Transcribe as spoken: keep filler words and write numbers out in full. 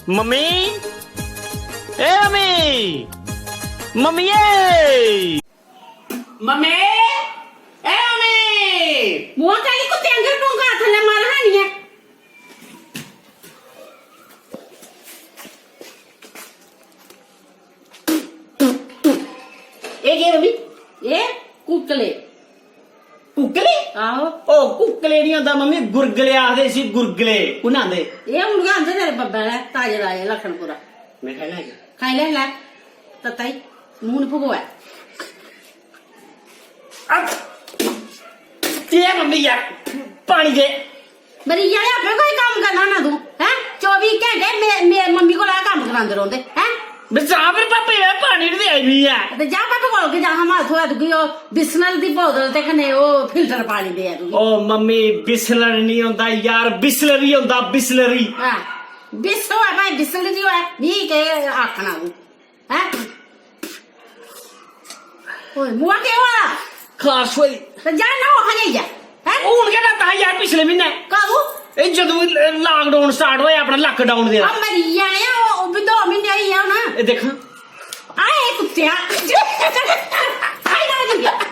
Mummy, ए mummy, मम्मिये। Mummy, ए mummy. मुआ कैली कुत्ते आंगर भौंका थल्लै मार हानी ऐ। एह् केह् मम्मी? एह् कुकले। कुकले? आहो। ओ, कुकले निं होंदा मम्मी, गुरगले आखदे इसी, गुरगले। कु'न आंदे? एह् हून गै आंदे तेरे बब्बै ने, ताजे ताजे लखनपुरा। में खाई लैं? खाई लै, लै। तत्ता ही, मूंह निं भगोऐ। अब, दे मम्मी यार, पानी दे। मरी जाने, आपे कोई कम्म करना ना तू, हैं? चौबी घैंटे मे-, मे-, मम्मी कोला कम्म करांदे रौंह्दे, हैं? बे जा फिर पापे ने पानी निं देआ दी ऐ। ते जा पापे कोल के जा, हां, मां थ्होऐ तुगी ओह् बिसलरी दी बोतल ते कन्नै ओह् फिल्टर पानी देआ तुगी। ओ मम्मी, बिसलरी निं होंदा यार, बिसलरी होंदा, बिसलरी। हां, बिस होऐ भाएं बिसलरी होऐ, मी केह् आखना तूं? हैं? ओए, मुआ केह् होआ दा? खारश होई। ते जा ना, ओह् जाइयै। हैं? हून गै लैता हा यार पिछले म्हीने। कदूं? एह् जदूं lockdown start होया, अपना lockdown दे। आ, मरी जाने, ओह्, ओह् बी दो म्हीने होई गे हून। एह् दिक्खां। आ, एह् कुत्तेआ। हाय, हाय, हाय।